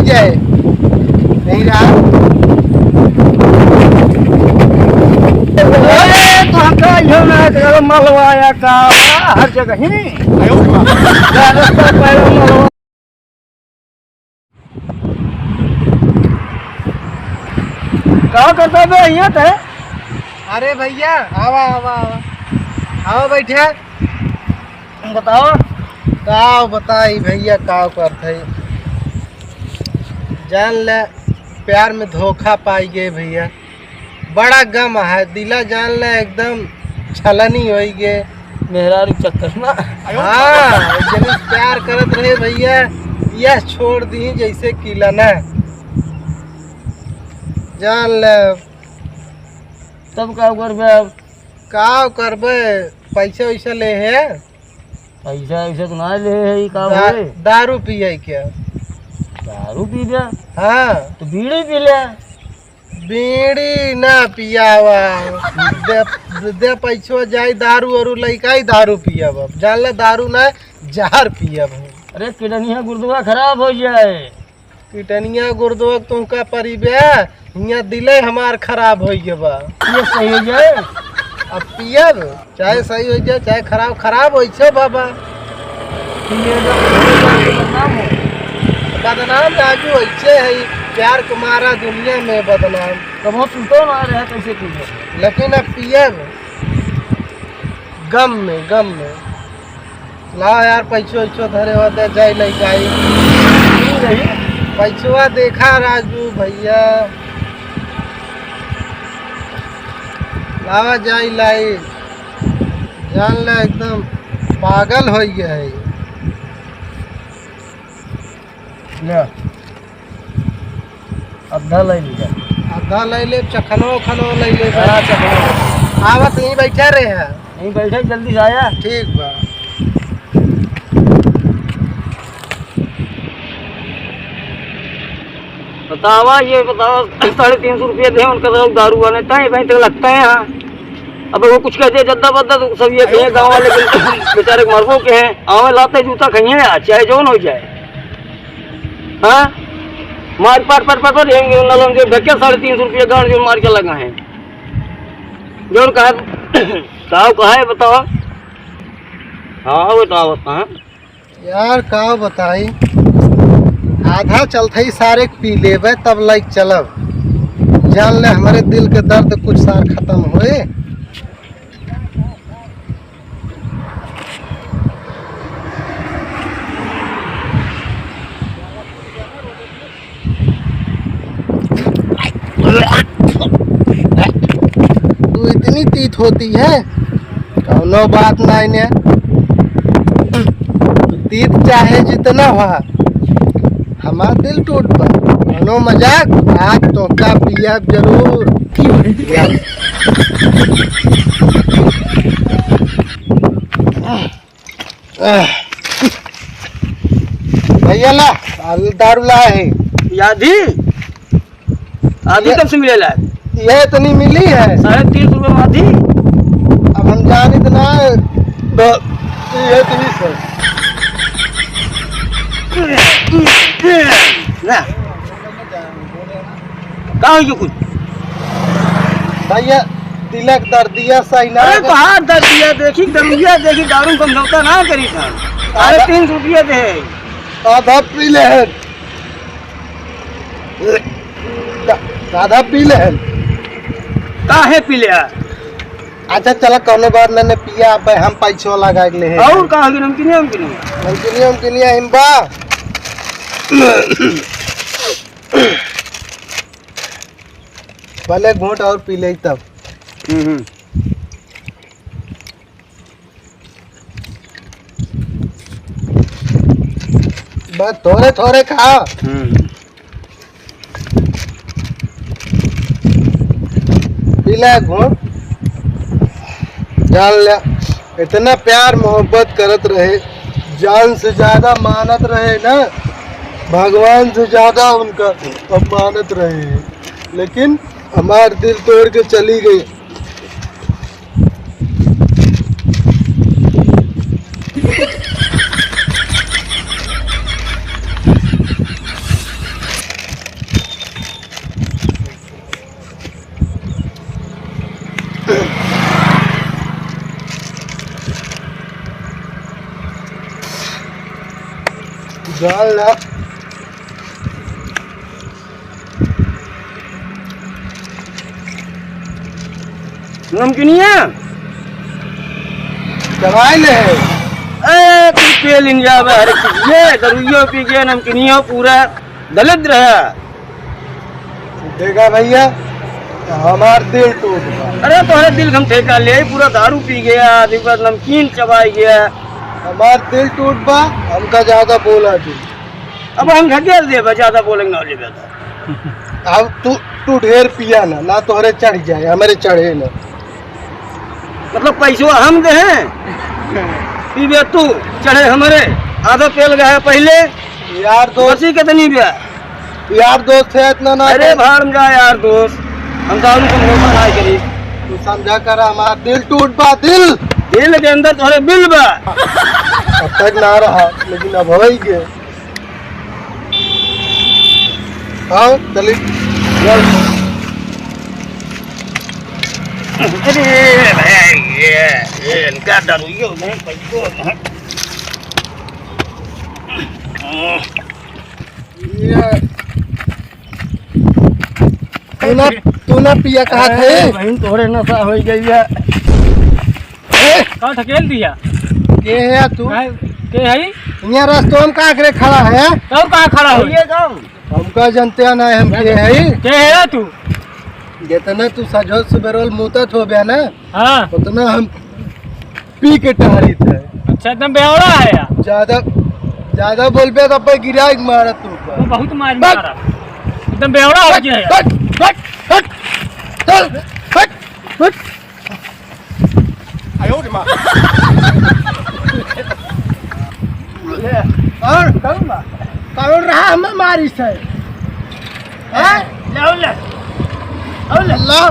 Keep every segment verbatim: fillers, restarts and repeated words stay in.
जय। नहीं रहा। अरे, तो हम का इहो ना करो, मलवाया का हर जगह ही। का करता बे, हियाँ ते? अरे भैया, आवा, आवा, आवा। आवा, बैठे। बताओ। का बताई भैया, का करत है? जान ले, प्यार में धोखा पाई गए भैया। बड़ा गम है, दिला जान ले एकदम छलनी होई गे। मेहरारू चक्कर ना। हाँ, जब प्यार करत रहे भैया, यह छोड़ दी जैसे किला ना। जान ले। तब का करबे अब? का करबे, पैसा वैसा ले है? पैसा वैसा तो ना ले है, ई का दा-, होए? दारू पिए क्या? दारू पी जा। हाँ। तो बीड़ी पी ले। बीड़ी ना पियावा। दे, दे पैसवा जाई दारू वारू लइका ही दारू पियब। अब जान ले दारू ना जहर पियब। अरे किडनिया गुर्दवा खराब हो जाए। किडनिया गुर्दवा तुमका परिबे, हियाँ दिले हमार खराब हो गए बा। ये सही हो जाए। अब पियब, चाहे सही हो जाए, चाहे खराब, खराब वैसे बाबा। बदनाम हो। बदनाम राजू ऐसे है, प्यार को मारा दुनिया में बदनाम। कबो सुनतो ना रहे कैसे पी ले। लेकिन अब पियब गम में, गम में। लाओ यार, पैसो वैसो धरे होते, जाई लई जाई। नहीं। पैसवा देखा राजू भैया, लावा जाई लाई। जान ले एकदम पागल हो गया है। ले, आधा ले लीजिए। आधा ले ले, चखनो उखनो ले ले। हाँ, चखनो। आवत यहीं बैठा रहे हैं। यहीं बैठे, जल्दी से आया। ठीक बा। बतावा, ये बतावा, साढ़े तीन सौ रुपये दे, उनका तो दारू बने, ताई भाई तो लगता है यहाँ। अब वो कुछ कह दे जद्दा बद्दा तो सब ये कहिए गाँव वाले के बेचारे मरबो के हैं, आवे लाते जूता खाइए आज, चाहे जौन हो जाए। हाँ? मार पाट पाट पाट पाट, ये नलम जो ढके साढ़े तीन सौ रुपये गाड़ जो मार के लगा है। जौन कहा, साहब कहा है बताओ। हाँ, वो तो आवत है। यार, का बताई, आधा चलत ही सारे के पी लेबे, तब लइके चलब। जान ले, हमरे दिल के दर्द कुछ सार खतम होए। तू इतनी तीत होती है, कौनो बात नहीं ने। तू तीत चाहे जितना हुआ, हमार दिल टूट बा। कौनो मजाक, आज तोहका पियब जरूर। भैया ला, दारू ला है। आधी? आधी ये, कब से मिलेला? ये इतनी मिली है। साढ़े तीन सौ रुपये में आधी? अब हम जानित ना है। ब-, ये इतनी से। ना। का हो गया कुछ? भैया, तिलक दर्दिया सही ना अरे है। तो हाथ दर्दिया देखी, दरुइया देखी, दारू समझौता ना करी था। साढ़े तीन सौ रुपये दे। आधा पी ले है। दा-, दादा पी ले है। काहे पी ले है? अच्छा चला, कौनो बात नहीं, नहीं पिया, अब हम पैसो लगा के ले हैं। और का होगी? नमकीनिया, नमकीनिया। नमकीनिया, नमकीनिया, हिम्बा। भले घूंट और पी ले तब। हम्म, हम्म। बस थोड़े थोड़े खा। हम्म। पी ले घूंट। जान ले, इतना प्यार मोहब्बत करत रहे, जान से ज्यादा मानत रहे ना, भगवान से ज्यादा उनका हम मानत रहे, लेकिन हमार दिल तोड़ के चली गई। डाल ला। नमकीनिया? चबाई ले। ए, तू तेल इंजा बा, अरे, ये दरुइयो पी के, नमकीनियो पूरा दलिद्र है। देखा भैया, हमार दिल टूट बा। अरे, तोहरे दिल हम ठेका ले, पूरा दारू पी गया, आदमी का नमकीन चबाई गया। हमार दिल टूट बा, हमका ज्यादा बोला जी। अब हम ढकेल देबे, ज्यादा बोलेंगे ना लेबे तो। अब तू, तू ढेर पिया ना, ना तोहरे चढ़ जाए, हमरे चढ़े ना। मतलब पैसवा हम देहें, पीबे तू, चढ़े हमरे, आधा पेल गए पहिले। यार दोस्त, बची कितनी बे? यार दोस्त है इतना ना अरे कर। भाड़ में जा यार दोस्त, हम दारू से भरोसा ना करी। तू समझा कर, हमार दिल टूट बा, दिल। दिल के अंदर तोहरे बिल बा। अब तक ना रहा, लेकिन अब होई गे। आओ, चली। अरे भाई, ये, ये इनका दारुइयो नहीं, पैसो नहीं। ये, तू ना, तू ना पिया कहा थे? अरे, बहन, तोहरे नशा हो गई है। ए! का ढकेल दिया? के है तू? काहे, के है? यहाँ रस्तवा में का करे खड़ा है? तब कहाँ खड़ा हो? ये कौन? हमका जनते ना है, हम के है? के है तू? जितना तू सजो सुबेरोल मुतत हो बे ना, हाँ। उतना हम पी के टहरित है। अच्छा, एकदम बेवड़ा है यार। ज्यादा, ज्यादा बोलबे तो अब गिरा के मारत तू ऊपर। वो बहुत मार बस। मारा। एकदम बेवड़ा हो गया है यार। बस, बस, बस, चल, बस, बस। आयो रे माँ। और कौन बा? कौन रहा हमें मारी से? हैं? लाओ ले। आओ ले। ला।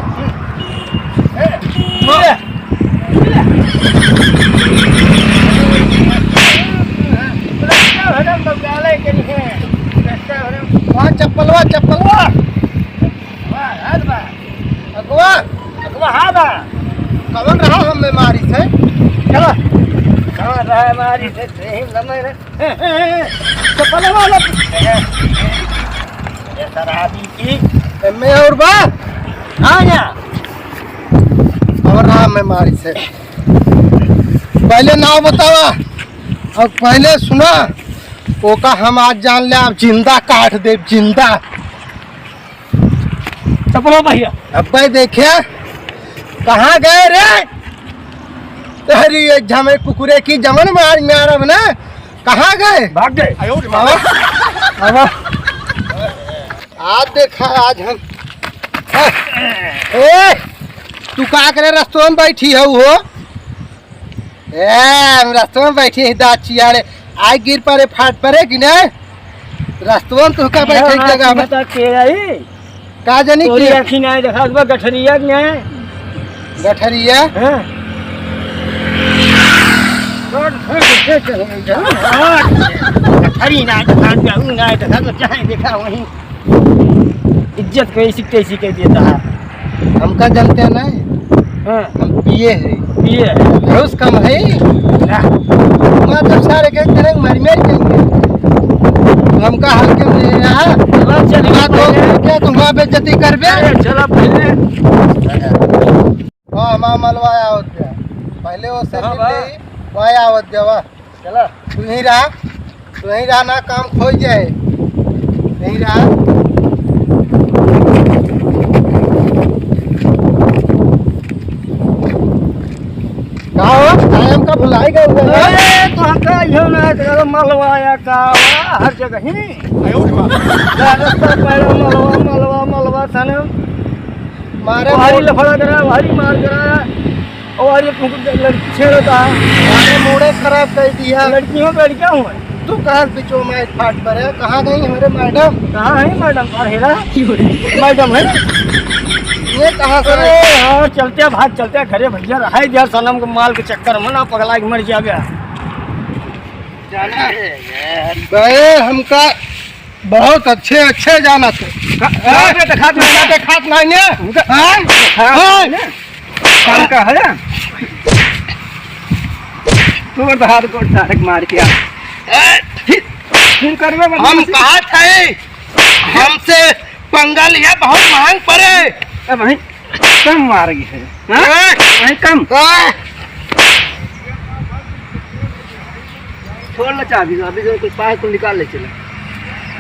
ए, ले। ले। रास्ता भरम बंगाले के लिए। रास्ता भरम। वाह, चप्पलवा, चप्पलवा। वाह, हाथ बा। अगवा, अगवा, हाँ बा। कौन रहा हम बीमारी से? चलो। कौन रहा बीमारी से? सही लम्बे रे। चप्पल वाला। ये शराबी की। एमे और बा? हाँ या। कौन रहा हम बीमारी से? पहले नाव बतावा। और पहले सुना, ओका हम आज जान ले, आप जिंदा काट देब, जिंदा। चपलो भैया। अब्बे देखे, कहाँ गए रे? अरे, ये झमे कुकुरे की जमन मार मारब ना, कहाँ गए? भाग गए। आवा, आवा। आज देखा, आज हम, ए, तू का करे रस्तों में बैठी हऊ हो? ए, हम रस्तवा में बैठी ही दाँत चियाड़े। आइ गिर परे, फाट परे कि ना? रस्तवा में तुहका बैठे के जगह बा। बता के आई? का जानी तोरी के? आँखी नाहीं देखात बा, गठरिया के नाहीं? गठरिया? हाँ। गठरी नाहीं देखात बा, ऊ नाहीं देखात बा, जहाँ देखा वहीं। इज्जत को ऐसी तैसी कह देता है। हमका जानते हैं ना? हाँ। हम पिए हैं। पिए हैं। घूस कम है। ना। वहाँ तो सारे के करेंगे, मारी मारी करेंगे। हमका हल्के में ले रहा। चलो, चल, बात हो गई क्या? तुम वहाँ बेइज्जती कर बे। अरे, चलो पहले। हाँ, हमारा मलवा आवत गया। पहले वो से हाँ, मिल बा। ले, वही आवत गया, वाह। चला। तू यहीं रहा, तू यहीं रहा ना, काम खोई जाए। यहीं रहा। का हो? कायम का भुलाई गए हुए ना? अरे, तो हम का इहो ना, चलो मलवाया का, हर जगह ही। रास्ता पैरा मलवा, मलवा, मलवा, थाने। मारे भारी मोड़ लफड़ा करा, भारी मार करा। और ये तुमको लड़की छेड़ता है। अरे, मूड़े खराब कर दिया। लड़कियों पे लड़कियां हुआ है। तू कहाँ से बिचो में फाट पर है? कहाँ गई हमारे मैडम? कहाँ है मैडम? और हेरा? मैडम है ना? ये कहाँ से अरे आई? हाँ, चलते हैं, भाग चलते हैं घरे भैया, रहाई दिया सनम को माल के चक्कर में ना पगला के मर जावे। जाना है यार। बे, हमका बहुत अच्छे, अच्छे जाना थे। का-, का-, का देखात नहीं, का देखात नहीं है? उनका हाँ? हाँ, हाँ। उनका काम का है? तोड़ दहाड़ को डायरेक्ट मार के आ। ए, ठीक। फिर करबे हम बदमाशी। कहा थे, हमसे पंगा लिया, बहुत महंग पड़े। ए भाई, कम मार गई है। हाँ? हाँ? भाई, कम। हाँ? छोड़ ना चाबी, अभी जो कुछ पाए, कुल निकाल ले चला।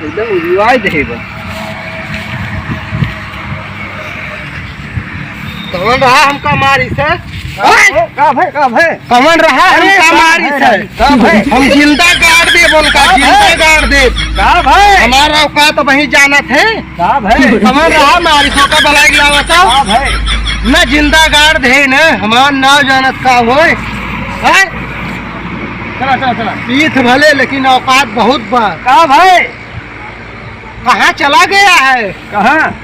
एकदम उजवाई देहे बा। कौन रहा हमका मारी से? का भाई, का भाई? कौन रहा अरे, हमका का मारी भाई, से? का भाई? हम जिंदा गाड़ देब उनका, का जिंदा भाई? गाड़ देब। का भाई? हमारा औकात वही जानत है। का भाई? कौन रहा मारी से, ओका बुलाई के लावा तो? का भाई? ना जिंदा गाड़ दे न, हमार नाव जानत का होय? हैं? चला, चला, चला। पीठ भले, लेकिन औकात बहुत बा। का भाई? कहाँ चला गया है? कहाँ?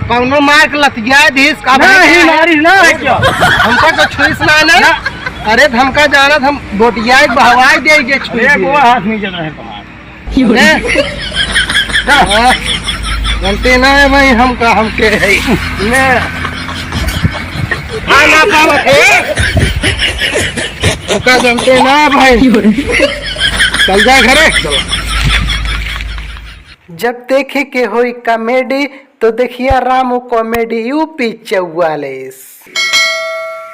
कौनो मार के लतिया दिस का नहीं, भाई? मारी ना है क्या? हमका तो छुईस ना, ना। ना। अरे, हमका जानत, हम बोटिया के बहवाई दे, जे छुई अरे, दे। गोवा हाथ नीचे रहे तुम्हार। ने? हाँ, गलती ना है भाई, हमका, हमके है। ने? हाँ, ना पावत है। हमका गलती ना है भाई। चल जाए घरे। जब देखे के होई कॉमेडी, तो देखिया रामू कॉमेडी यूपी चौवालीस।